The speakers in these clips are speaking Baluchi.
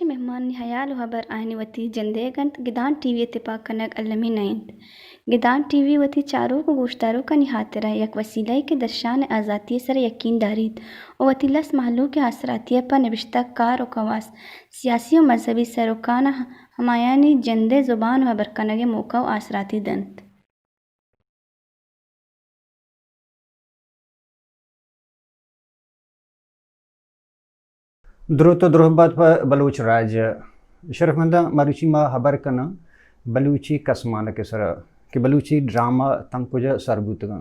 مہمانانی ہیال و ہبر آیانی وتی جندئیگ انت۔ گدان ٹی وی ء تپاک کنگ المی نہ انت۔ گدان ٹی وی وتی چاروک و گوشداروکانی ہاترا یک وسیلہ یے کہ درشان ء آزاتی ء سرا یکین داریت و وتی لس مہلوک ء آسراتی ء پہ نبشتہ کار و کواس، سیاسی و مذہبی سروکاناں ہمایانی جندئے زبان و ہبر کنگ ء موقع و آسراتی دنت۔ دروت و درہبات پہ بلوچ راج۔ شرفمنداں، مروچی ما ہبر کناں بلوچی کسمانک ء سرا کہ بلوچی ڈرامہ تنکجا سر بوتگاں۔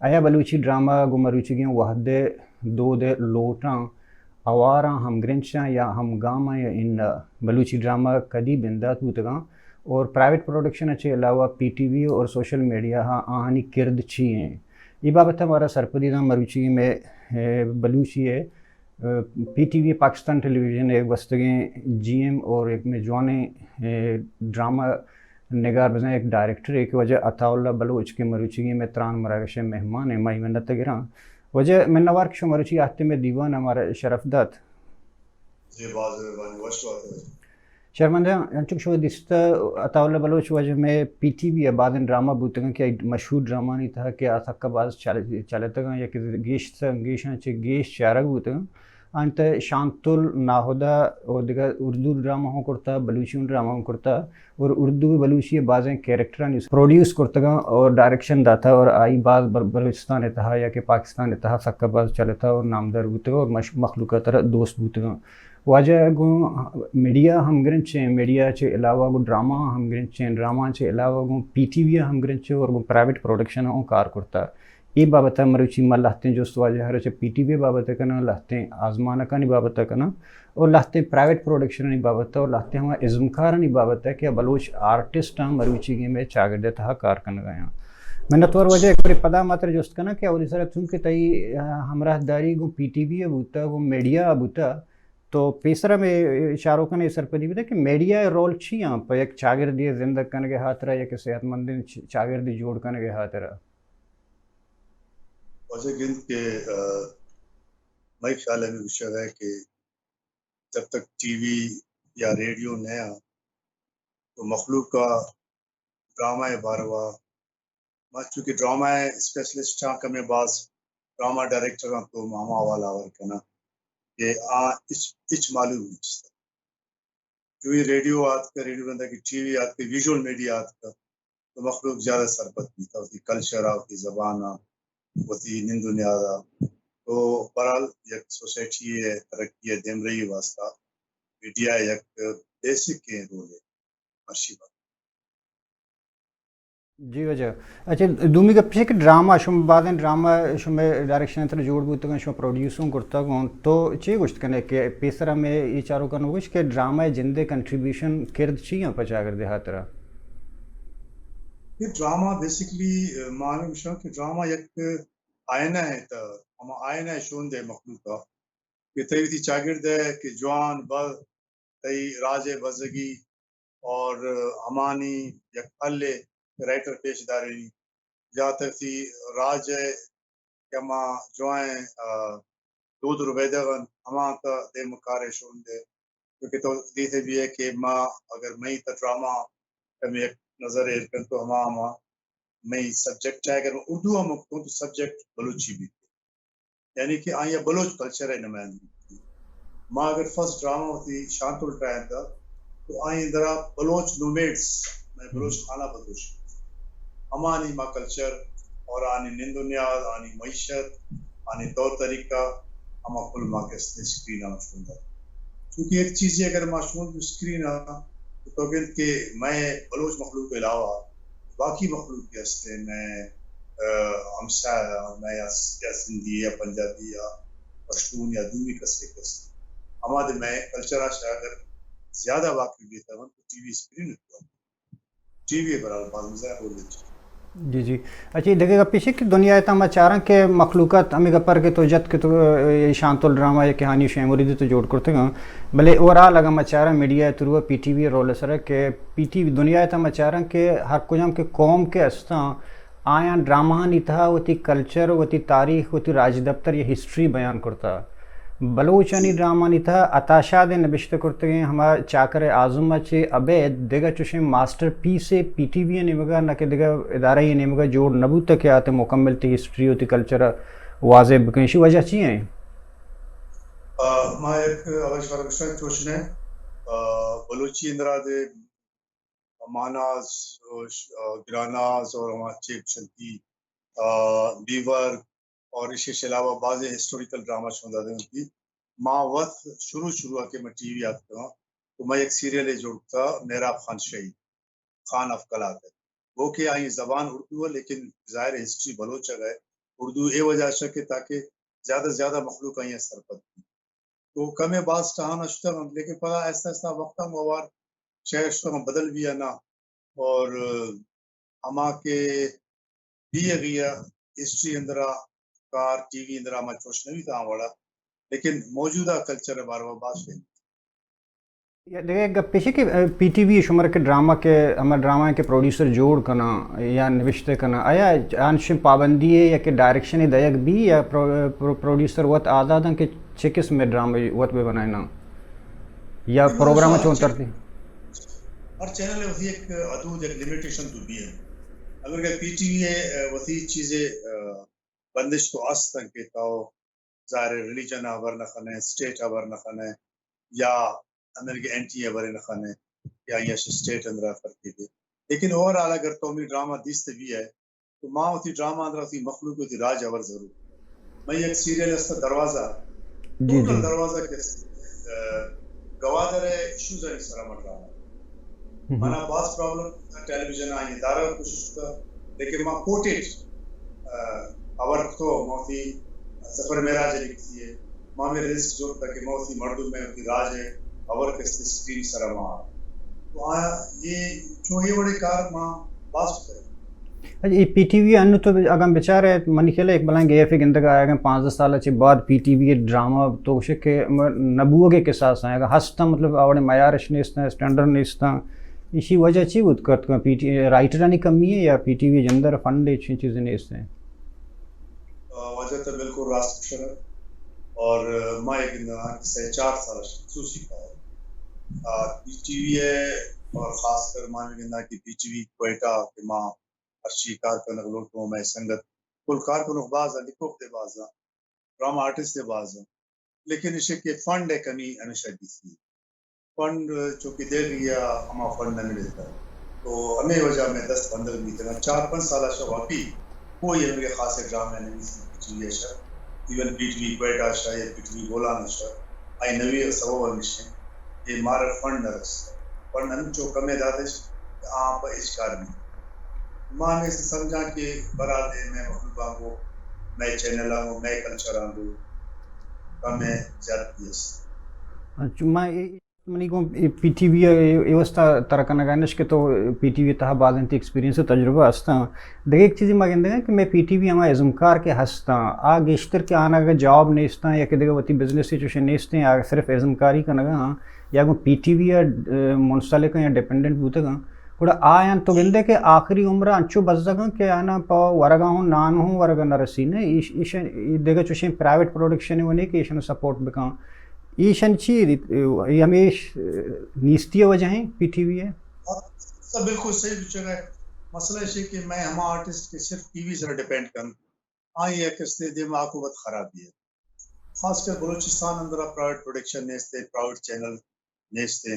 آیا بلوچی ڈرامہ گوں مروچیگیں وہد ء دود ء لوٹاں، اوار آں، ہمگرنچ آں یا ہمگام آں یا اناں؟ بلوچی ڈرامہ کدی بندات بوتگاں اور پرائیویٹ پروڈکشن ء چہ علاوہ پی ٹی وی اور سوشل میڈیا ء آہانی کرد چی ایں؟ اے بابت ء مارا سرپدی داں مروچی مئے، اے، بلوچی ء، اے، پی ٹی وی پاکستان ٹیلی ویژن ء گوستگیں جی ایم اور یک مئے جوانیں، اے، ڈرامہ نگار بزاں یک ڈائریکٹرے کہ واجہ عطا اللہ بلوچ کہ مروچیگیں مئے تران مراگش ء مہمان ایں، ما ای منت ء گراں۔ واجہ منوار کہ شما مروچی آہتے مئے دیوان ء مارا شرف دات۔ جی، باز مہربانی، وش وارت۔ شرمندہ، انچو کہ شما دیستہ عطا اللہ بلوچ واجہ مئے پی ٹی وی ء بازیں ڈرامہ بوتگاں کہ مشہور ڈرامہانی تہا کہ آ سکا باز چل-، چلتگاں یا کہ گیش، گیشاں چہ گیش چارگ بوتگاں۔ انت شانتل، ناہدا و دگہ اردو ڈرامہ ہوں کرتا، بلوچی ہوں ڈرامہ ہوں کرتا اور اردو و بلوچی ء بازیں کیریکٹرانی پروڈیوس کرتگاں اور ڈائریکشن داتا اور آئی باز بر-، بلوچستان ء تہا یا کہ پاکستان ء تہا سکا باز چلتا اور نامدار بوتگاں اور مش-، مخلوق ء ترا دوست بوتگاں۔ واجہ گوں میڈیا ہمگرنچ ایں، میڈیا چہ علاوہ گوں ڈرامہ ہمگرنچ ایں، ڈرامہ چہ علاوہ گوں پی ٹی وی ہمگرنچ ایں اور گوں پرائیویٹ پروڈکشن اوں کار کرتا۔ اے بابت ء مروچی ما لہتیں جست واجہ ء چہ پی ٹی وی بابت ء کناں، لہتیں آزمانکانی بابت ء کناں اور لہتیں پرائیویٹ پروڈکشنانی بابت ء اور لہتیں ہما ازمکارانی بابت ء کہ بلوچ آرٹسٹ آں مروچیگیں مئے چاگرد ء تہا کار کنگ ء آں۔ منتوار واجہ، یک برے پدا ما ترا جست کناں کہ اولی سرا چونکہ تئی، آ، ہمراہ داری گوں پی ٹی وی ء بوتا، گوں میڈیا ء بوتا، تو پیسرا مئے چاروکاں اے سرپدی بدے کہ میڈیا ء رول چی آں پہ یک چاگردے ء زندگ کنگ ء ہاترا، یک صحت مندیں چ-، چاگردے جوڑ کنگ ء ہاترا؟ واجہ گند کہ، آ، مئے خیال ہمے گوشگ ء کہ جب تک ٹی وی یا ریڈیو نہ آں تو مخلوق ء ڈرامہ ء باروا، ما چونکہ ڈرامہ ء اسپیشلسٹ آں، کمیں باز ڈرامہ ڈائریکٹر آں تو ما ہما حوالہ ہور کناں کہ آ ہچ، ہچ معلوم نیست۔ چو اے ریڈیو آتکہ، ریڈیو رندا کہ ٹی وی آتکہ، ویژول میڈیا آتکہ، تو مخلوق زیادہ سرپد بیت، وتی کلچر ء، وتی زبان ء، وتی نند و نیاد ء۔ تو بہرحال یک سوسائٹی ء ترقی ء دیمرئی ء واسطہ میڈیا ء یک بیسکیں رولے۔ مرشی بات۔ جی واجہ۔ اچھا، دومی گپ چی کہ ڈرامہ، شما بازیں ڈرامہ شما ڈائریکشن ء تر جوڑ بوتگاں، شما پروڈیوس ہوں کرتگ اوں، تو چی گوشت کنے کہ پیسر ہمے اے چاروکاں گوشت کہ ڈرامہ ء جندے کنٹریبیوشن کرد چی ہیں پہ چاگردے ہاترا؟ یہ ڈرامہ بیسیکلی، ما ہمیں گوشاں کہ ڈرامہ یک آئینہ ہے، تو ہما آئینہ ہے شون دے مخلوق کا کہ تئی وتی چاگرد ہے کہ جوان بد تئی راج ء بزگی اور ہمانی یک ہلے رائٹر پیش دارینی یا تئی راج ء کہ ہما جوائیں، آ، دود ربیدگ انت، ہما تا دیم کار ء شون دے۔ کیونکہ تو دیتے بھی ہے کہ ما اگر مئی تا ڈرامہ کمی یک نظر ایر کن تو ہما، ہما مئی سبجیکٹ چاہے اگر اردو ہم کن تو سبجیکٹ بلوچی بھی۔ یعنی کہ آئی ء بلوچ کلچر ء نمائندگی بیت۔ ما اگر فرسٹ ڈرامہ وتی شانتل ٹرائینت تو آئی اندرا بلوچ نومیڈز، مئے بلوچ خانہ بدوش، ہمانی ما کلچر اور آنی نند و نیاد، آنی معیشت، آنی طور طریقہ، ہما کل ما کس اسکرین آن شون دات۔ چونکہ یک چیزی اگر ما شون اسکرین آن تو تو گند کہ مئے بلوچ مخلوق علاوہ باقی مخلوق کہ ہستیں، مئے، آ، ہمسایہ، مئے یا س-، یا سندھی یا پنجابی یا پشتون یا دومی کسے کس، ہما دے مئے کلچر ء اگر زیادہ واقف بیتگ انت تو ٹی وی اسکرین ء تو ٹی وی ء برال باز مزاح رول انت۔ جی، جی۔ اچھا، دگہ گپ ایش کہ دنیا ء تہا ما چاراں کہ مخلوقات ہمے گپر کہ تو جت کہ تو، اے، شانتل ڈرامہ یا کہ ہانی شے مرید تو جوڑ کرتگاں، بلے اوورآل اگاں ما چاراں میڈیا ء تھرو پی ٹی وی ء رول ء سر کہ پی ٹی وی دنیا ء تہا ما چاراں کہ ہر کجام کہ قوم کہ استاں، آیاں ڈرامہانی تہا وتی کلچر، وتی تاریخ، وتی راجدپتر یا ہسٹری بیان کرتا۔ بلوچانی ڈرامانی تہا عطا شاد ءِ نبشتہ کرتگیں ہما چاکر اعظم ءَ چہ ابید دگہ چوشیں ماسٹر پیسے پی ٹی وی ءِ نیمگا نہ کہ دگہ ادارہ ءِ نیمگا جوڑ نہ بوتگ کہ آ تئی مکمل تئی ہسٹری و تئی کلچر ءَ واضح بکن۔ ایشی وجہ چی ایں؟ آ، ما یک اول شمارا گوشاں چوش نہ، آ، بلوچی اندرا دے ماناز، آ، گراناز اور ہما چیپ شنتی، آ، بیور اور ایشی علاوہ بازیں ہسٹوریکل ڈرامہ شون دادگ انت۔ ما وت شروع شروع ءَ کہ ما ٹی وی آتکاں تو ما یک سیریلے جوڑ کتا محراب خان شہید، خان آف قلات۔ وہ کہ آئی زبان اردو ہے، لیکن ظاہر ہے ہسٹری بلوچ ہے، اردو اے وجہ شہ کہ تاکہ زیادہ زیادہ مخلوق آئی سرپد بی۔ تو کمے باز ٹہان اشتگ انت، لیکن پدا آہستہ آہستہ وقت ہم ہوار شے اشتگ انت، بدل بی یا نہ۔ اور ہما کہ بی اگیا ہسٹری اندرا کار ٹی وی اندرا ما چوش نہ بیتا وڑا، لیکن موجودہ کلچر باروا باز شے۔ یا دگہ یک گپ ایش کہ، اے، پی ٹی وی شمارا کہ ڈرامہ کہ، ہما ڈرامہ کہ پروڈیوسر جوڑ کناں یا نوشتہ کناں، آیا آنشن پابندی ہے یا کہ ڈائریکشن دئیگ بی یا پرو-، پرو-، پروڈیوسر وت آزاداں کہ چہ قسم ڈرامہ وت بہ بنائیناں یا پروگرام چون ترتیب؟ ہر چینل وتی یک حدود، یک لمیٹیشن تو بی ہے۔ اگر کہ پی ٹی وی ہے، اے، وتی چیزے، اے، بندش تو است کہ تو ظاہر ہے ریلیجن ءَ ہبر نہ کن ئے، اسٹیٹ ءَ ہبر نہ کن ئے، یا امریکہ اینٹی ہبر نہ کن ئے، یا آئی اسٹیٹ اندر ءَ فرق دے۔ لیکن اوور آل اگر تو می ڈرامہ دیست بی ہے، تو ما وتی ڈرامہ اندر وتی مخلوق وتی راج ہبر ضرور۔ میں یک سیریل است دروازہ، جی، ٹوٹل جی۔ دروازہ کے، اے، گوادر ہے، ایشوز ہے سرا ما ڈرامہ۔ منا باز پرابلم ٹیلی ویژن آئی ادارہ کوشش کتا، لیکن ما کوٹیڈ، آ، ہبر کتو، ما وتی سفر معراج لکھتی ہے، ما ہمیں رسک جوڑ کتا کہ ما وتی مردم میں وتی راج ہے ہبر کستے اسکرین سرا ما۔ تو آ، یہ چو یہ وڑے کار ما باز کتا۔ اچھا، یہ پی ٹی وی انو تو اگاں بچارے، منی خیال ہے ایک بلائیں گیپ گندگا آئے گا، پانزدہ سال چہ بعد پی ٹی وی ڈرامہ تو گوشے کہ م-، نبوگے کساس ہیں، اگاں ہستاں مطلب آوڑے معیارش نیستاں، اسٹینڈرڈ نیستاں، ایشی وجہ چی بوت کرت کہ پی ٹی، رائٹرانی کمی ہے یا پی ٹی وی جندر فنڈ ہے، چین چیزیں نیست ہیں؟ آ، وجہ تو بالکل راست گوشگ ءَ۔ اور ما یہ گنداں کہ سہ چار سال خصوصی کار، آ، پی ٹی وی ہے اور خاص کر ما یہ گنداں کہ پی ٹی وی کوئٹہ کہ ما ہرچی کار کنگ لوٹوں، مئے سنگت کل کار کنوک باز ہیں، لکھوک دے باز ہیں، ڈرامہ آرٹسٹ دے باز ہیں، لیکن ایشی کہ فنڈ ءِ کمی ہمیشہ بیتی۔ فنڈ چونکہ دے گیا ہما فنڈ نہ ملتا، تو ہمیں وجہ میں دست بندگ بیتگا۔ چار پنچ سال شا واقعی کوئی ہمیں خاصے ڈرامہ نہیں بیتی، پی ٹی وی شا، even P T V Quetta شا یا پی ٹی وی بولان شا، آئی نوی سبب ہمیشہ کہ مارا فنڈ نہ رستا۔ فنڈ انچو کمے داتش کہ آ پہ ہچ کار نہ بیت۔ ما ہمے سمجھاں کہ بہرحال اے مئے مخلوقاں گوں، مئے چینلاں گوں، مئے کلچراں گوں کمے زیادتی است۔ اچھا، ما اے، منی گوں اے پی ٹی وی اے، اے واسطہ ترا کنگا نش کہ تو پی ٹی وی تہا بعد انت ایکسپیرینس و تجربہ ہستاں۔ دگہ یک چیزے ما گندگاں کہ مئے پی ٹی وی ہما ازمکار کہ ہستاں، آ گیشتر کہ آناں اگہ جاب نیستاں یا کہ دگہ وتی بزنس چوشیں نیستیں، آ صرف ازمکاری کنگا آں، یا گوں پی ٹی وی ءَ، اے، منسلک آں یا ڈیپینڈنٹ بوتگ آں، گڑا آیاں تو گندے کہ آخری عمر ءَ انچو بزگ آں کہ آناں پہ ورگ ءَ ہوں نان ہوں ورگ ءَ نہ رسی۔ نہ، ایش-، ایشاں دگہ چوشیں پرائیویٹ پروڈکشن ءَ ونے کہ ایشاں سپورٹ بکاں۔ ایشاں چی ریت-، اے ہمیش نیستی ءِ وجہ ہیں پی ٹی وی ءِ؟ تو بالکل صحیح پوچھگ ءَ۔ مسئلہ ایش کہ مئے ہما آرٹسٹ کہ صرف ٹی وی سرا ڈیپینڈ کن، آئی ءِ کستے دیما آکوبت خرابی ہے۔ خاص کر بلوچستان اندر پرائیویٹ پروڈکشن نیست ہے، پرائیویٹ چینل نیست ہے،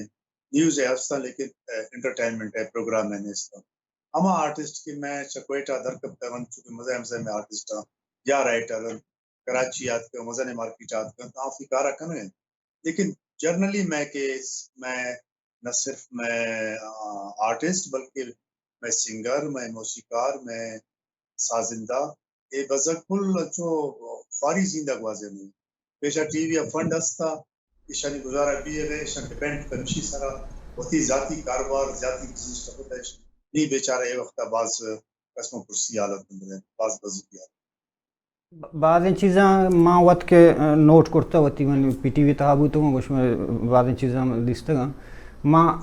نیوز ہے ہستاں لیکن، اے، انٹرٹینمنٹ ہے، پروگرام ہے نیست۔ ہما آرٹسٹ کہ مئے چہ کوئٹہ در کپتگ انت، چونکہ مزہ ہمزہ مئے آرٹسٹ آں یا رائٹر انت، کراچی آتکگ، مزن مارکیٹ آتکگ، آ وتی کارا کنگ انت۔ لیکن جنرلی مئے کہ مئے نہ صرف مئے، آ، آرٹسٹ، بلکہ مئے سنگر، مئے موسیقار، مئے سازندہ، اے بزگ کل چو خواری زندہ گوازینگ۔ پیشا ٹی وی ءَ فنڈ ہستا، ایشانی گزارہ بیگ ءَ، ایشاں ڈیپینڈ کن ایشی سرا، وتی ذاتی کاروبار، ذاتی بزنس کپتش۔ نی بیچارہ اے وقت ءَ باز کسم پرسی حالت اندر انت، باز بزگی حالت۔ ب-، بازیں چیزاں ما وت کہ، ا، نوٹ کرتہ، وتی من پی ٹی وی تہا بوتگوں، گوش من بازیں چیزاں دیستگاں۔ ما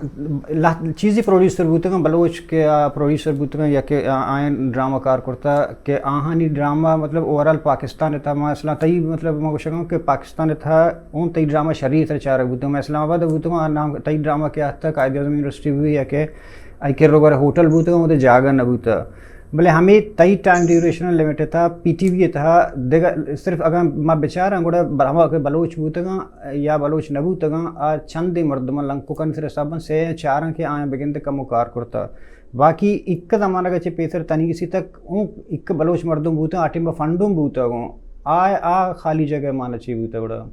لہت چیزی پروڈیوسر بوتگاں، بلوچ کہ آ پروڈیوسر بوتگاں یا کہ آ-، آئین ڈرامہ کار کرتا کہ آہانی ڈرامہ مطلب اوورال پاکستان ءِ تہا، ما اصلاً تئی مطلب ما گوشگاں کہ پاکستان ءِ تہا اون تئی ڈرامہ شری تر چارگ بوتگاں۔ ما اسلام آباد ءَ بوتگاں، آ نام تئی ڈرامہ کہ آتک قائد اعظم یونیورسٹی بوئی یا کہ آئی کر وغیرہ ہوٹل بوتگاں، اودے جاگہ نہ بوتا۔ بلے ہمے تئی ٹائم ڈیوریشن لمٹ ءِ تہا، پی ٹی وی ءِ تہا دگہ صرف اگاں ما بچاراں گڑا بر-، ہما کہ بلوچ بوتگاں یا بلوچ نہ بوتگاں، آ چندیں مردماں لنککانی سر حساباں سے یا چاراں کہ آیاں بگندے کمو کار کرتا۔ باقی ایک زمانگ ءَ چہ پیسر تنیگسی تک اوں ایک بلوچ مردم بوتاں، آ ٹیم ءَ فنڈ اوں بوتگ اوں۔ آ، آ خالی جگہ ءِ مانا چی بوتگ گڑا؟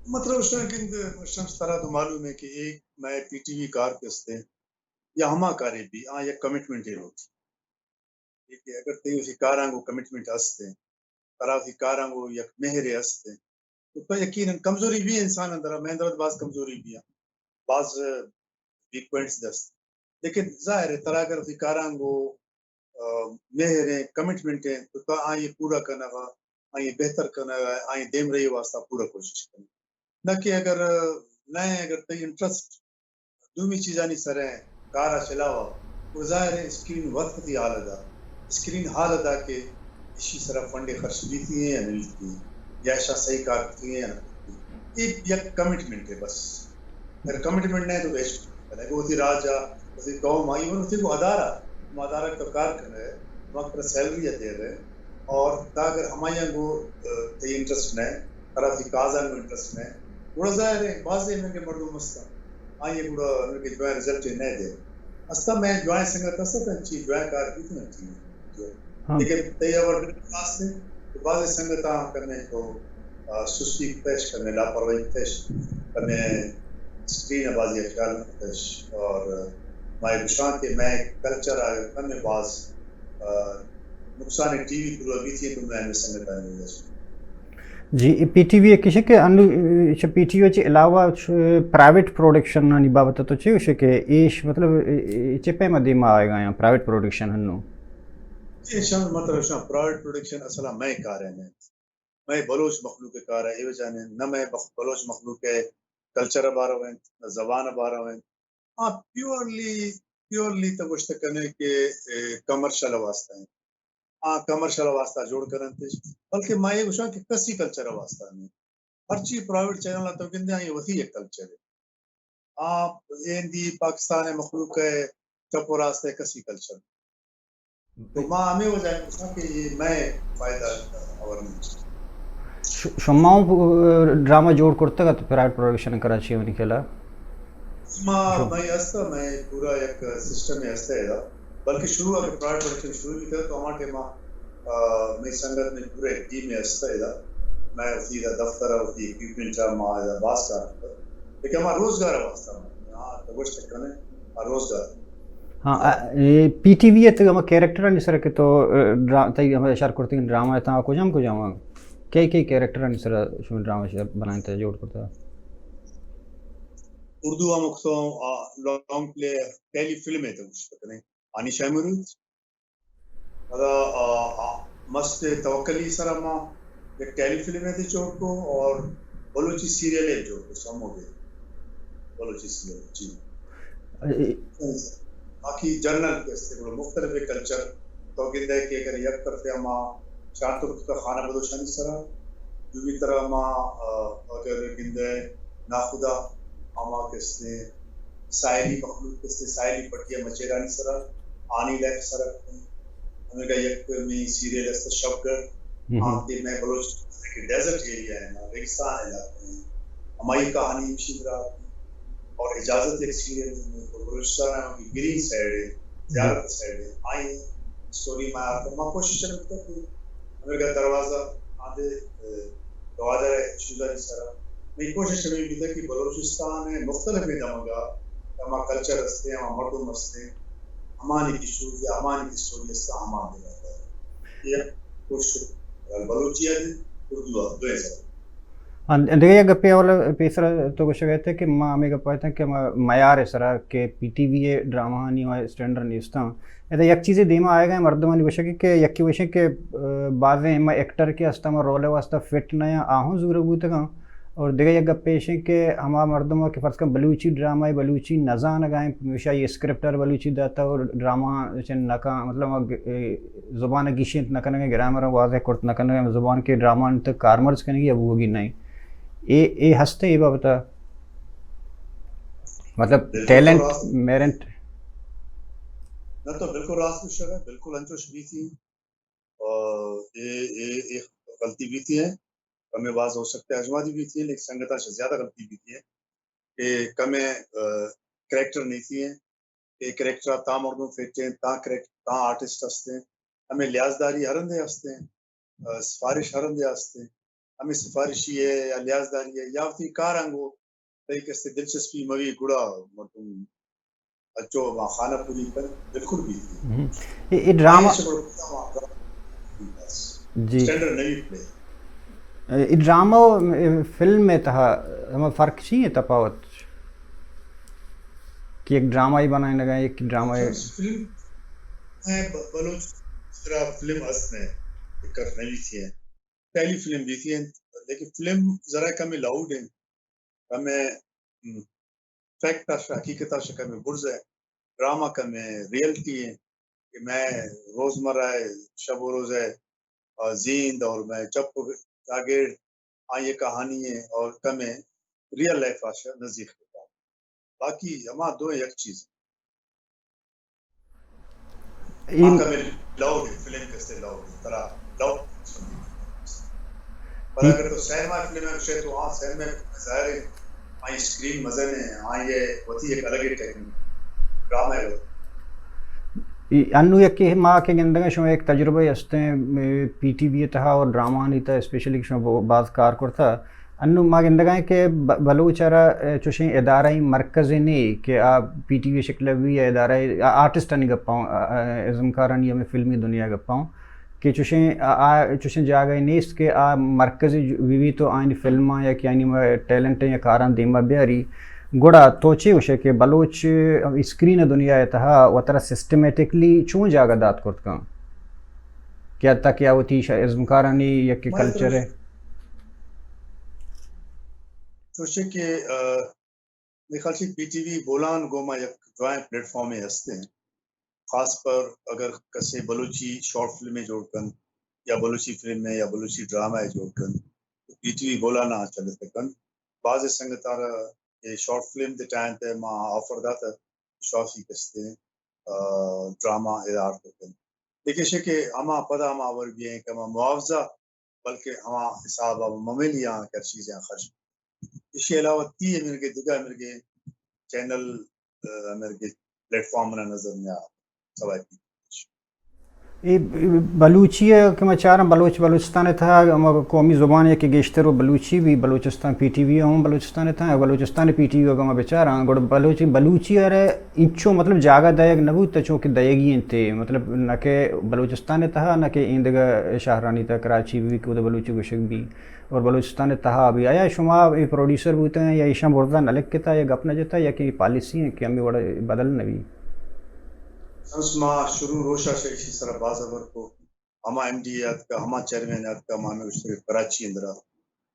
مطلب شاہ گند شمس ترا تو معلوم ہے کہ ایک میں پی ٹی وی کار کرتے یا ہما کارے بھی، آ یک کمٹمنٹ ءِ ہوتی۔ کہ اگر تئی وتی کاراں گوں کمٹمنٹ است انت، ترا وتی کاراں گوں یک مہرے است انت، تو تو یقیناً کمزوری بھی انسان اندر، میں اندر باز کمزوری بھی ہیں، باز ویک پوائنٹس دست۔ لیکن ظاہر ہے ترا اگر وتی کاراں گوں، آ، مہر ہیں، کمٹمنٹ ہیں، تو تو آئی پورا کرنا کا، آئی بہتر کرنا کا، آئی دیم رہی واسطہ پورا کوشش کرنا۔ نہ کہ اگر نہ اگر تئی انٹرسٹ دومی چیزانی سر ءَ کار ءَ چہ علاوہ، گڑا ظاہر ہے اسکرین وت وتی حال ادا، اسکرین حال ادا کہ ایشی سرا فنڈ خرچ بیتی ہیں یا نہ بیتی ہیں، یا ایشاں صحیح کار کرتی ہیں یا نہ کرتی ہیں۔ یہ یک کمٹمنٹ ہے بس۔ اگر کمٹمنٹ نہیں تو ویسٹ کرے گو وتی راج ءَ، وتی قوم ءَ، ایون وتی کو ادارہ، ہم ادارہ تو کار کر رہے، ہم اپنا سیلری دے رہے، اور تا اگر ہمائی گو، آ، تئی انٹرسٹ نہیں، ترا تئی کازاں گوں انٹرسٹ نہ، گڑا ظاہر ہے بازیں ہمے کہ مردم است، آئی گڑا ہمے کہ جوائیں رزلٹ نہ دے۔ است میں جوائیں سنگت است، تن چی جوائیں کار بیت نہ چی۔ ہاں۔ لیکن تئی اور خاص ہے کہ بازیں سنگتاں کمے تو، آ، سستی پیش، کمے لاپرواہی پیش، کمے اسکرین بازی خیال پیش، اور میں گشاں کہ میں کلچر آ کمے باز، آ، نقصان ٹی وی پورا بیتی ہے تو میں ہمیں سنگتاں نہیں۔ جی، اے پی ٹی وی ءَ کشے کہ انو، اے، چہ پی ٹی وی ءَ چہ علاوہ چہ پرائیویٹ پروڈکشن آنی بابت ءَ تو چے گوشے کہ ایش مطلب، اے، اے، چے پیما دیما آئے گا یا پرائیویٹ پروڈکشن ہنو؟ جی، شان مطلب شان پرائیویٹ پروڈکشن اصلا میں کار ہے نہیں۔ میں بلوچ مخلوق کے کار ہے، اے وجہ نے نہ میں بخ-، بلوچ مخلوق کے کلچر بارہ وینت، نہ زبان بارہ وینت۔ آ پیورلی، پیورلی تو گوشت کنے کہ، اے، کمرشل واسطہ ہیں۔ آ کمرشل واسطہ جوڑ کرنتش، بلکہ ما یہ گوشاں کہ کسی کلچر واسطہ نہیں۔ ہرچی پرائیویٹ چینل تو گندے آئی وتی ایک کلچر ہے۔ آ ایندی پاکستان مخلوق ہے چپ و راست ہے کسی کلچر۔ تو ما ہمیں وجہ گوشاں کہ یہ میں فائدہ اور نہیں۔ ش-، شما ہوں ڈرامہ جوڑ کرتگ ات پرائیویٹ پروڈکشن کراچی منی خیال ءَ؟ ما، شو- میں است، میں پورا یک سسٹم ہے است ہے دا۔ بلکہ شروع اگر پرائیویٹ پروڈکشن شروع بھی کرے تو ہمارے ٹائم، آ، میں سنگت میں پورا ایک ٹیم ہے است ہے دا۔ میں اسی دا دفتر ہے، اسی اکوپمنٹ ہے، ما دا باز کار کرتا۔ لیکن ہمارا روزگار ہے واسطہ میں۔ ہاں، تو گوشت کنے، آ، روزگار۔ ہاں، آ، اے، پی ٹی وی ءَ تو ہما کیریکٹر آنی سر کہ تو، آ، ڈرا-، تئی ہما اشار کرتگیں ڈرامہ ءَ تاں کجام کجام آں؟ کئی کئی کیریکٹر آنی سر شما ڈرامہ شر بنائیں تے جوڑ کرتا؟ اردو ہم اکتوں، آ، لانگ پلے، ٹیلی فلم ہے تو گوشت کنے۔ آنی شاہ مرود۔ پدا، آ، آ، مست توکلی سر ما یک ٹیلی فلم ہے جوڑ کو اور بلوچی سیریل ہے جوڑ کو سمو دے۔ بلوچی سیریل، جی۔ اے، باقی جنرل کے استے بڑو مختلف کلچر تو گندے کہ اگر یک طرف ہما چار تو کا خانہ بدوشانی سرا، دومی طرح ما، آ، اگر گندے ناخدا ہما کستے ساحلی مخلوق کستے ساحلی پٹیا مچیرانی سرا، آنی لائف سرا کتیں۔ ہمیں کا یک میں سیریل است شب گڑھ، ہم۔ آن کے میں بلوچ کہ ڈیزرٹ ایریا ہے نا، ریگستان علاقہ ہیں، ہماری کہانی ہمشی برا اور اجازت ایک سیریل ہے، تو بلوچستان ہے کہ گرین سائیڈ ہے، زیارت سائیڈ ہے، آئی اسٹوری میں آپ کو، میں کوشش کرتا کہ امریکہ دروازہ آندے، اے، گوادر ہے، شوزاری سرا۔ میں کوشش کرنے بیتا کہ بلوچستان ہے، مختلف میں دمگا، ہما کلچر ہستے، ہما مردم ہستے، ہمانی کی شوز یا ہمانی کی اسٹوری ہستا، ہما دے۔ یہ کوشش بلوچی ہے، اردو ہے، دو ہزار۔ ہاں، دگہ یک گپے اولا پیسر تو گوشگ ءَ ات کہ ما ہمے گپ ءَ اتاں کہ ما معیار ءِ سرا کہ پی ٹی وی ءِ ڈرامہ آنی و اسٹینڈرڈ نیستاں۔ ادا یک چیزے دیما آیگ ءَ مردمانی گوشگ کہ یکے گوشیں کہ، آ، بازیں ہما ایکٹر کہ استاں ہما رول ءِ واسطہ فٹ نہ آں، آہوں زورگ بوتگاں۔ اور دگہ یک گپے ایش انت کہ ہما مردم کہ فرض کن بلوچی ڈرامہ ء بلوچی نہ زانگ ء انت، ہمیشہ یہ اسکرپٹ ء بلوچی داتا اور ڈرامہ چن نہ کن، مطلب، اے زبان ء گیشینت نہ کنگ ء، گرامر ء واضح کرت نہ کنگ ء، زبان کے ڈرامہ انت کارمرز کنگی ء بوگی نہیں۔ اے، اے ہستے اے بابت ء؟ مطلب، بالکل تو ٹیلنٹ، راست۔ میرنٹ۔ نہ تو بالکل راست گوشگ ء، بالکل انچوش بیتی۔ آ، اے، اے، اے غلطی بیتی ہیں، کمیں باز ہو سکتا ہے اجمادی بیتی ہیں، لیکن سنگتاں سے زیادہ غلطی بیتی ہیں کہ کمیں، آ، کریکٹر نہیں تھی ہیں، کہ کریکٹر تاں مردم فٹ ہیں، تاں کریکٹ-، تاں آرٹسٹ ہستے ہیں، ہمیں لحاظ داری ہر اندے ہستے ہیں، آ، سفارش ہر اندے ہستے ہیں، ہمیں سفارشی ہے یا لحاظ داری ہے یا وتی کار انگو تئی کسے دلچسپی موی گڑا مردم اچو ما خانہ پوری کن بالکل بھی تھی۔ ہم۔ اے، اے ڈرامہ آئیے سے بڑا بڑا ما جی۔ اسٹینڈرڈ نہیں پلے۔ اے، اے ڈرامہ و، اے، فلم میں تہا ہمیں فرق چی ہے تفاوت؟ کہ ایک ڈرامہ ہی بنائے نہ گئے، ایک ڈرامہ ہے۔ فلم ہے ب-، بلوچ طرح فلم است نے، ایک نہیں تھی ہے۔ پہلی فلم بیتی انت، لیکن فلم ذرا کمے لاؤڈ انت، کمے، ہم، فیکٹ اش، حقیقت اش کمے برز ہے، ڈرامہ کمے ریئلٹی ہے کہ میں روزمرہ ہے، شب و روز ہے، آ، زیند اور میں چپ و چاگرد آئی کہانی ہے اور کمے ریئل لائف اش نزدیک ہوتا۔ باقی ہما دو یک چیز۔ اے آ کمے لاؤڈ ہے، فلم کسے لاؤڈ ہے، ترا لاؤڈ۔ پر اے اگر تو سینما فلم ہے، گوشے تو ہاں سینما فلم ظاہر ہے، آئی اسکرین مزن ہے، آئی یہ وتی ایک الگ ہی ٹیکنیک، ڈرامہ ہے۔ اے انو یکے ما کہ گندگا شما ایک تجربہ ہستے ہیں، اے، پی ٹی وی تہا اور ڈرامہ نی تہا اسپیشلی کہ شما ب-، باز کار کرتا۔ انو ما گندگائیں کہ ب-، بلوچ ء را، اے، چوشیں ادارہ مرکز نے کہ آ پی ٹی وی شکل بی یا ادارہ آ-، آرٹسٹانی گپاؤں، آ-، آ-، ازمکارانی ہمیں فلمی دنیا گپاؤں کہ چوشیں آ-، آ-، چوشیں جاگہ نیست کہ آ مرکز بی بی تو آئین فلماں یا کہ آئین ٹیلنٹ یا کاراں دیما بیاری۔ گڑا تو چے گوشے کہ بلوچ اسکرین دنیا ء تہا وترا سسٹمیٹکلی چون جاگہ دات کرت کن؟ کہ حتی کہ آ وتی ش-، ازمکارانی یک کلچر ہے۔ چوشے کہ، آ، میرے خیال سے پی ٹی وی بولان گوما یک جوائنٹ پلیٹ فارمے ہستے ہیں۔ خاص پر اگر کسے بلوچی شارٹ فلمے جوڑ کن یا بلوچی فلمے یا بلوچی ڈرامہ جوڑ کن تو پی ٹی وی بولانا چلت کن۔ بعض سنگتارا اے شارٹ فلم دے ٹائم تے ما آفر داتا، شافی کستے، آ، ڈرامہ ادار کن۔ لیکن شے کہ ہما پدا ہما ور بھی ہیں کہ ہما معاوضہ بلکہ ہما حساب ء ممیلی آں کہ ہر چیزے آں خرچ۔ ایشی علاوہ تی امرگے دگہ امرگے چینل، آ، امرگے پلیٹ فارم منا نظر نیا سوائے پی۔ اے بلوچی ء کہ ما چاراں بلوچ بلوچستان ء تہا ہما قومی زبان ء کہ گیشتر و بلوچی بھی بلوچستان پی ٹی وی ہم بلوچستان ء تہا بلوچستان پی ٹی وی اگاں ما بچاراں گڑا بلوچی بلوچی ء انچو مطلب جاگہ دئیگ نہ بوت، چونکہ دئیگی انت، مطلب نہ کہ بلوچستان ء تہا، نہ کہ ایندگہ شہرانی تہا، کراچی بھی کہ اودا بلوچی گوشگ بھی اور بلوچستان ء تہا بھی۔ آیا شما اے پروڈیوسر بوتگ یا ایشاں برزا نہ لکھتا یا گپ نہ جتا یا کہ پالیسی ہیں کہ ہمیں وڑ بدل نہ بھی؟ انس ما شروع روشا شہ ایشی سرا باز ہبر کو۔ ہما ایم ڈی اے آتکا، ہما چیئرمین آتکا، ہما ہمیں گوشتگ کراچی اندرا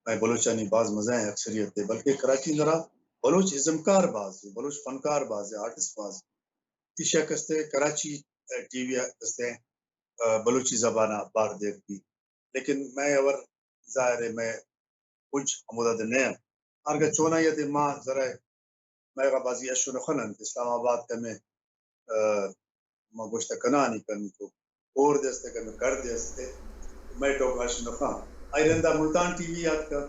مئے بلوچانی باز مزن اکثریت ہے، بلکہ کراچی اندرا بلوچ ازمکار باز ہے، بلوچ فنکار باز ہے، آرٹسٹ باز ہے۔ ایشا کستے کراچی، اے، ٹی وی کستے، اے، بلوچی زبان بار دیگ بھی۔ لیکن میں اور ظاہر ہے میں کچھ ہمودا دے نہ ہرگا چونا یہ دے ما ذرا مئے را بازی اشو نہ خنن۔ اسلام آباد کمے، آ، ما گوشت کنانی کن تو کور دے استے، کمے کر دے استے، مئے ٹوک اش نہ خان۔ آئی رندا ملتان ٹی وی یاد کر،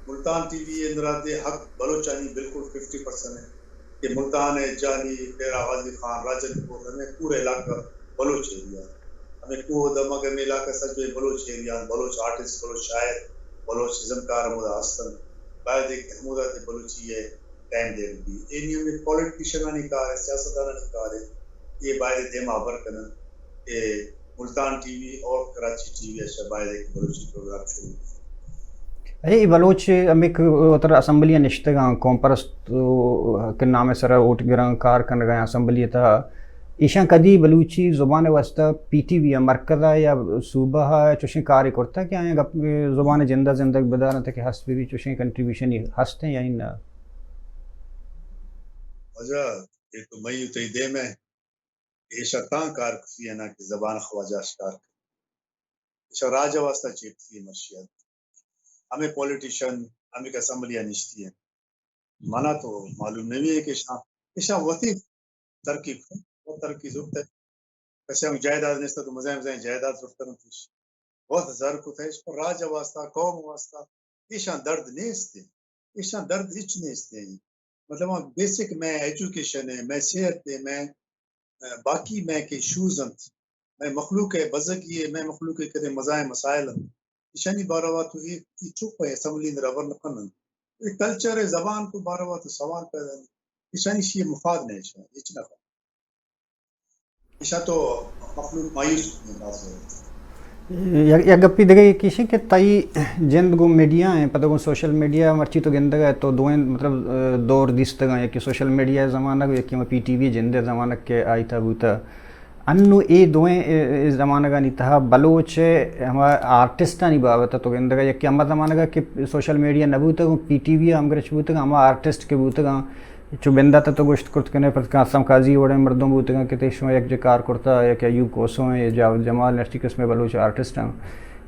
ملتان ٹی وی اندرا دے حق بلوچانی بالکل ففٹی پرسنٹ ہے کہ ملتان ہے جانی پیرا غازی خان، راجن پور، ہمیں پورا علاقہ بلوچ ایریا۔ ہمیں کوہ دمگ ہمیں علاقہ سجے بلوچ ایریا، بلوچ آرٹسٹ، بلوچ شاعر، بلوچ ازمکار ہمودا ہستن۔ باید ہے کہ ہمودا تے بلوچی ہے ٹائم دے بھی۔ اے نی ہمیں پولیٹیشنانی کار ہے، سیاستدانانی کار ہے، یہ باید دیما ہبر کنن کہ ملتان ٹی وی اور کراچی ٹی وی اچھا باید ہے کہ بلوچی پروگرام شروع کرن۔ اے بلوچ ہمیں وتر اسمبلی نشتگاں، قوم پرست کہ نام سر ووٹ گراں کار کنگا اسمبلی تہا۔ ایشاں کدی بلوچی زبان ءِ واستہ پی ٹی وی ءَ مرکز ءَ یا صوبہ ءَ چوشیں کارے کرتہ کہ آیاں گپ، زبان ءِ جند ءَ زندگ بدارنت کہ ہست بہ بی، چوشیں کنٹریبیوشن ہست ایں یا نہ؟ واجہ، اے تو مئی تئی دیم ءَ، ایشاں تاں کار کثی ءَ نہ کہ زبان خواجہ اش کار کن۔ ایشاں راج ءِ واستہ چے کثی ءَ مرشی ات۔ ہمے پولیٹیشن، ہمے کہ اسمبلی ءَ نشتی انت۔ منا تو معلوم نہ بی کہ ایشاں، ایشاں وتی ترقی کن، وت ترقی زرتہ۔ کسے ہم جائیداد نیست تو مزائیں مزائیں جائیداد زرتہ انت۔ وت زر کتہ، ایش پر راج ءِ واستہ، قوم ءِ واستہ ایشاں درد نیست۔ ایشاں درد ہچ نیست۔ مطلب، بیسک مئے ایجوکیشن ءِ، مئے صحت ءِ، مئے، ءَ، باقی مئے کہ ایشوز انت، مئے مخلوق ءِ بزگی ءِ، مئے مخلوق ءِ کدے مزائیں مسائل انت، ایشانی باروا تو اے، اے چپ ءَ اسمبلی اندر ہبر نہ کن انت۔ اے کلچر ءِ، زبان کو باروا تو سوال پیدا نہیں۔ ایشانی شی مفاد نہیں، ایشاں ہچ نہ کن۔ ایشاں تو مخلوق مایوس کنت باز وقت۔ یک، یک گپی دگہ یکی ایش کہ تئی جند گوں میڈیا ایں، پدا گوں سوشل میڈیا، مرچی تو گندگ ءَ تو دوئیں، مطلب، دور دیستگ ایں، یکی سوشل میڈیا ءِ زمانگ، یکی ہما پی ٹی وی جند ءِ زمانگ کہ آئی تہا بوتہ۔ انو اے دوئیں، اے، اے زمانگانی تہا بلوچ ءِ ہما آرٹسٹانی بابت ءَ تو گندگ ءَ، یکے ہما زمانگ ءَ کہ سوشل میڈیا نہ بوتگ، پی ٹی وی ءَ ہمگرنچ بوتگ، ہما آرٹسٹ کہ بوتگ آں، چو بندات ءَ تو گوشت کرت کنے، پرچا کہ حسام قاضی وڑیں مردم بوتگ آں کہ تئی شما یک جا کار کرتا، یا کہ ایوب کھوسو ایں، یا جاوید جمال ایں، ہرچی قسم ءِ بلوچ آرٹسٹ آں۔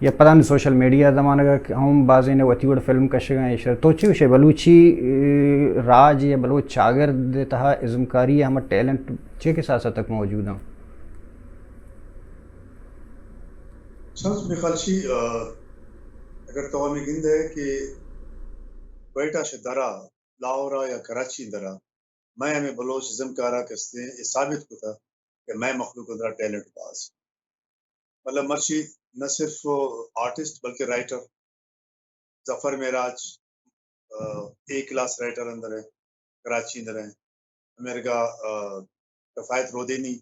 یا پدا نی سوشل میڈیا زمانگ ءَ ہم بازیں وتی وڑ فلم کشگ ءَ ایں۔ تو چے گوش ئے، بلوچی، اے، راج یا بلوچ چاگرد ءِ تہا ازمکاری ءِ ہما ٹیلنٹ چے کساس ءَ تک موجود آں؟ سمجھ میخال شی، آ، اگر تو ہمیں گندے کہ کوئٹہ شہ درا، لاہور یا کراچی درا، مئے ہمیں بلوچ ازمکارا کستیں اے ثابت کتا کہ مئے مخلوق اندرا ٹیلنٹ باز۔ مطلب مرچی نہ صرف آرٹسٹ بلکہ رائٹر، ظفر معراج، آ، اے کلاس رائٹر اندر ہے، کراچی اندر ہے، امریکہ، آ، کفایت رودینی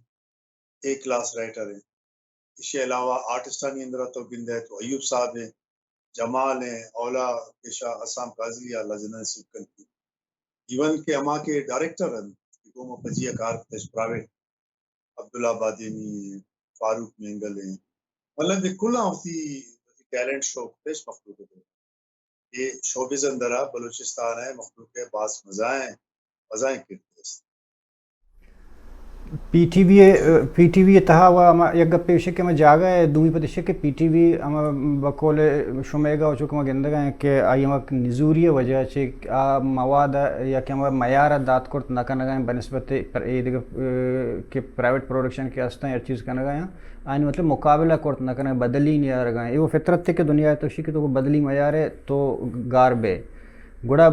اے کلاس رائٹر ہیں۔ ایشی علاوہ آرٹسٹانی اندر تو گندے تو ایوب صاحب ہیں، جمال ہیں، اولا پیشہ حسام قاضی یا لجنہ سکن کی۔ ایون کہ ہما کہ ڈائریکٹر ہیں کہ گوما پجیا کار کتش پرائیویٹ، عبداللہ بادینی ہیں، فاروق مینگل ہیں، مطلب یہ کلاں وتی، وتی ٹیلنٹ شو کتش مخلوق ہے۔ اے شوبز اندرا بلوچستان ءِ مخلوق ءِ باز مزائیں، مزائیں کردے است۔ پی ٹی وی ءِ، پی ٹی وی ءِ تہا و ہما یک گپے ایش کہ ہما جاگہ ءِ دومی پد ایش کہ پی ٹی وی ہما بقول شمیگا و چونکہ ما گندگ ءَ ایں کہ آئی ہما نزوری ءِ وجہ چہ آ مواد ءَ یا کہ ہما معیار ءَ دات کرت نہ کنگ ءَ ایں بنسبت پر اے دگہ، اے، کہ پرائیویٹ پروڈکشن کہ ہستاں ہر چیز کنگ ءَ ایں۔ آیانی مطلب مقابلہ کرت نہ کنگ، بدلی نیارگ ءَ۔ اے وہ فطرت ہے کہ دنیا تو شی کہ تو بدلی میارے تو گار بے۔ گڑا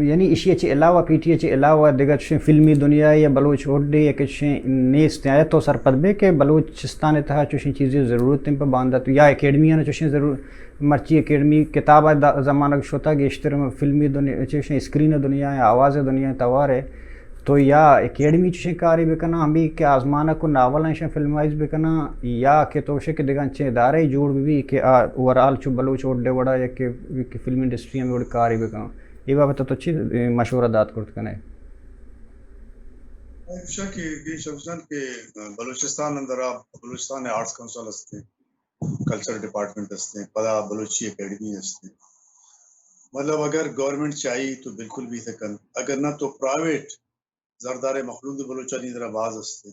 یعنی ایشی چہ علاوہ، پی ٹی ءِ چہ علاوہ دگہ چشیں فلمی دنیا یا بلوچ وڈے یا کہ چشیں نیست آیا تو سرپد بے کہ بلوچستان ءِ تہا چشیں چیزی ضرورت ہیں پہ باندات یا اکیڈمیاں چشیں ضرور، مرچی اکیڈمی کتاب ءِ دا-، زمانگ شتا گیشتر فلمی دنیا، چشیں اسکرین دنیا یا آواز دنیا توار ہے۔ تو یا اکیڈمی چشیں کارے بکناں، ہمے کہ آزمانک و ناول ایشاں فلمائز بکناں، یا کہ تو شے کہ دگہ انچیں ادارہ جوڑ بہ بی کہ آ اوورآل چو بلوچ وڈے وڑا یا کہ، کہ فلم انڈسٹری ہمے وڑ کارے بکناں۔ اے بابت تو چی مشورہ دات کرت کنے؟ ایشاں کہ، کہ شخصاً کہ بلوچستان اندر آ، بلوچستان آرٹس کونسل ہستے، کلچر ڈپارٹمنٹ ہستے، پدا بلوچی اکیڈمی ہستے۔ مطلب اگر گورنمنٹ چاہی تو بالکل بھی تکن، اگر نہ تو پرائیویٹ زردارے مخلوق بلوچانی درا باز ہستے۔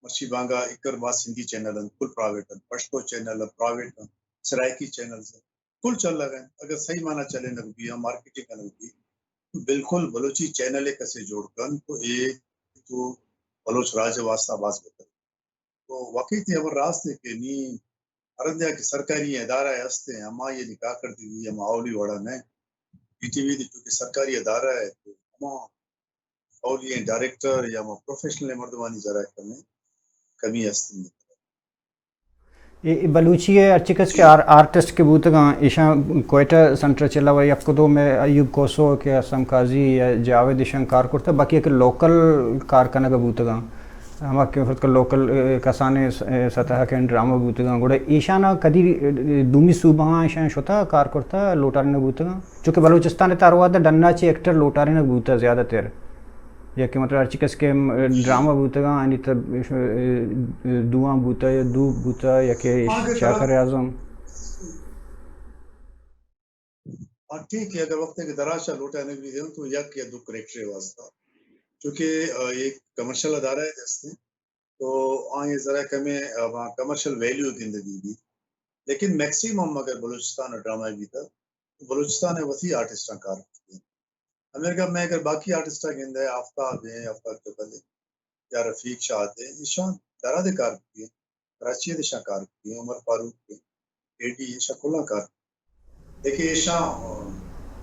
مرچی بانگا اکر باز سندھی چینل ہیں، کل پرائیویٹ ہیں، پشتو چینل ہیں، پرائیویٹ ہیں، سرائیکی چینلز ہیں، کل چل لگا ہیں۔ اگر صحیح معنی چلے نہ بھی، ہم مارکیٹنگ نہ بھی، تو بالکل بلوچی چینل کسے جوڑ کن تو اے تو بلوچ راج واسطہ باز بہتر۔ تو واقعی تئی ہبر راست ہے کہ نی ہرندیا کہ سرکاری ادارہ ہستے، ہما یہ نکاح کر دی، ہما اولی وڑا نہ۔ پی ٹی وی دی چونکہ سرکاری ادارہ ہے، تو ہما اولی ڈائریکٹر یا ہما پروفیشنل مردمانی ذرا کمی، کمی ہستی۔ اے، اے بلوچی ءِ ہرچی کس کہ آر-، آرٹسٹ کہ بوتگاں، ایشاں کوئٹہ سنٹر چہ علاوہ یک دو مئے ایوب کھوسو کہ حسام قاضی یا جاوید ایشاں کار کرتہ، باقی کہ لوکل کار کنگ بوتگاں۔ ہما کہ فرض کن لوکل، اے، کسانیں س-، اے، سطح کہ ڈرامہ بوتگاں، گڑا ایشاں کدی، اے، دومی صوبہاں ایشاں شتہ کار کرتہ لوٹارینگ بوتگاں؟ چونکہ بلوچستان ءِ تہا ہر وہد ڈنا چہ ایکٹر لوٹارینگ بوتہ زیادہ تر۔ یا کہ مطلب ہرچی کس کہ ڈرامہ بوتگاں، آنی تب دوان بوتا یا دو بوتا یا کہ چاکر اعظم۔ ہاں، ٹھیک ہے، اگر وقت کہ دراز چا لوٹا نہ بھی دیں تو یک یا دو کریکٹر واسطہ، چونکہ، آ، ایک کمرشل ادارہ ہے جیسے، تو آئی ذرا کمیں، آ، کمرشل ویلیو گندگی بھی۔ لیکن میکسیمم اگر بلوچستان ء ڈرامہ بیتگ، تو بلوچستان ء وتی آرٹسٹاں کار کتگ۔ امریکہ میں اگر باقی آرٹسٹاں گندے، آفتاب ہیں، آفتاب جبل ہیں، یا رفیق شاد ہیں، ایشاں درا دے کار کتگ، کراچی دے شاں کار کتگ، عمر فاروق ہیں، اے ڈی ایشاں کلاں کار کتگ۔ لیکن ایشاں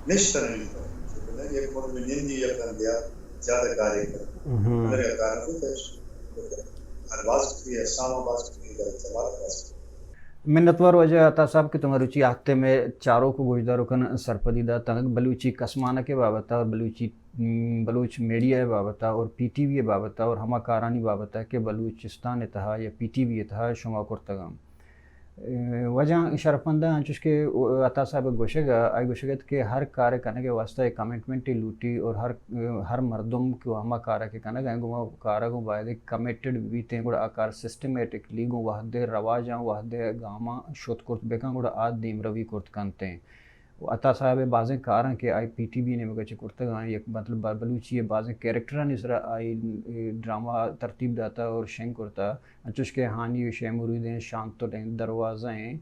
نشتہ نہیں، یک ملک میں نندی یا کندیا زیادہ کار ہے۔ ہم۔ امریکہ کار کتگ، ہر باز کتگ، اسلام آباد کتگ، جمال باز کتگ۔ منتوار واجہ عطا صاحب کہ تو مروچی آتے میں چاروک و گوشداروکن سرپدی داتگ بلوچی کسمانک ء بابت ء اور بلوچی، م، بلوچ میڈیا ء بابت ء اور پی ٹی وی ء بابت ء اور ہما کارانی بابت ء کہ بلوچستان ء تہا یا پی ٹی وی ء تہا شما کرتگاں۔ اے، واجہ شرفمنداں انچوش کہ عطا صاحب ء گوشگ ء، آئی گوشگ ات کہ ہر کار ء کنگ ء واستہ یک کمٹمنٹے لوٹی اور ہر، ہر مردم کہ ہما کار ء کہ کنگ ء گوں کار ء گوں باید کمیٹڈ بیت ایں، گڑا آ کار سسٹمیٹکلی گوں وہد ء رواجاں، وہد ء گاماں شت کرت بکن، گڑا آ دیمروی کرت کنت ایں۔ و عطا صاحب ء بازیں کاراں کہ آئی پی ٹی وی نیمگ ء چہ کرتگ آں، یک مطلب بلوچی ء بازیں کریکٹرانی سرا آئی ڈرامہ ترتیب داتا اور شنگ کرتا، انچوش کہ ہانی و شے مرید ہیں، شانتل ہیں، دروازہ ہیں،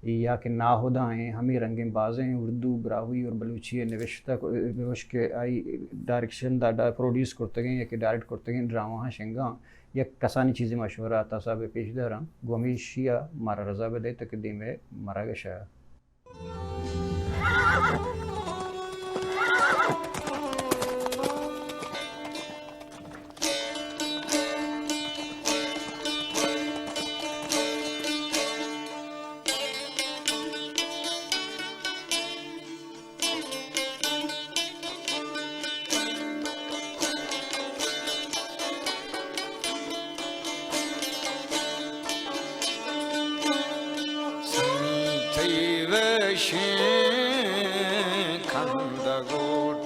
یا کہ ناہدا ہیں، ہمے رنگیں بازیں اردو، براہوئی اور بلوچی ء نوشتہ کو-، نوشت کہ آئی ڈائریکشن دا، دا پروڈیوس کرتگیں یا کہ ڈائریکٹ کرتگیں ڈرامہ ہاں شنگاں، یک کسانی چیزیں مشورہ عطا صاحب ء پیش داراں، گوں ہمیشی ء مارا رضا بدے تک دیم ء مراگش ء۔ سمی تئی وشیں کندگ و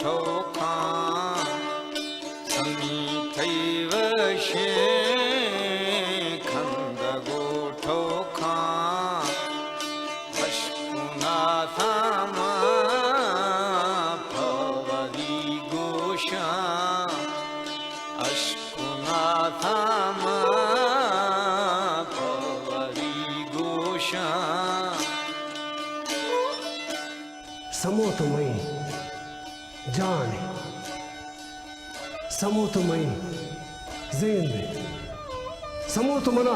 ٹوکاں، سمی تئی وشیں کندگ و ٹوکاں، اشکناتاں من پہ وری گوشاں، اشکناتاں من پہ وری گوشاں۔ سمو تو مئی جان ئے، سمو تو مئی زند ئے، سمو تو منا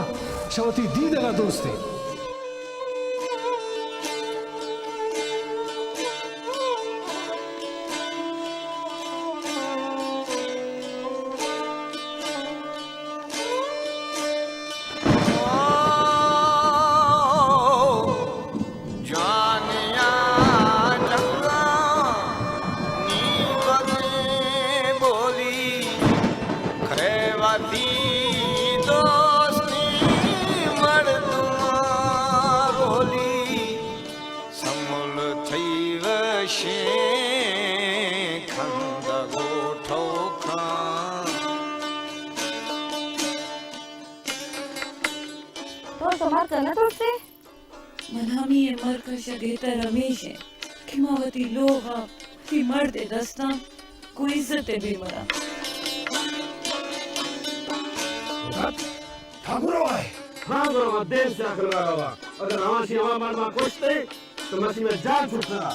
شہ وتی دیدگا دوست ئے۔ جانیا جنگاں نی وتیں بولی، کئے وتی دوستیں مردماں رولی، سمل تئی وشیں کندگ و ٹوکاں۔ تو تو مرگ نہ ترسے؟ من ہمے مرگ ء شہ گہتر ہمیش انت کہ ما وتی لوگ ء وتی مرد ء دستاں گوں عزت ء بہ مراں۔ عزت؟ تھا گرو ہے؟ ہاں گرو، ما دیم سے آخر لگا ہوا۔ اگر ہماشی ہما مرد ما کشتے تو ماشی میں جان چھٹتا۔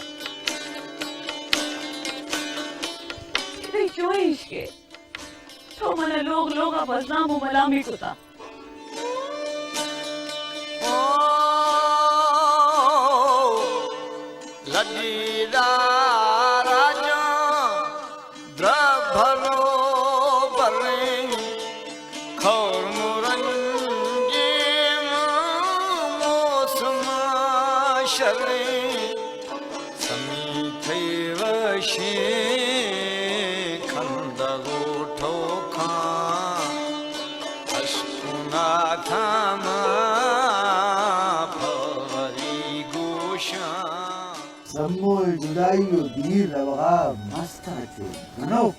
تئی چوئے عشق ء؟ تو من ء لوگ لوگ ء بدنام و ملامی کتا۔ او لڈی دارا جان دربھلو بریں، کھور مرنگیں موسم شریں۔ سمی تئی وشیں کندگ و ٹوکاں، اشکناتاں من پہ وری گوشاں۔ سمو ء جدائی و دیر روغا مستاں چو گنوک۔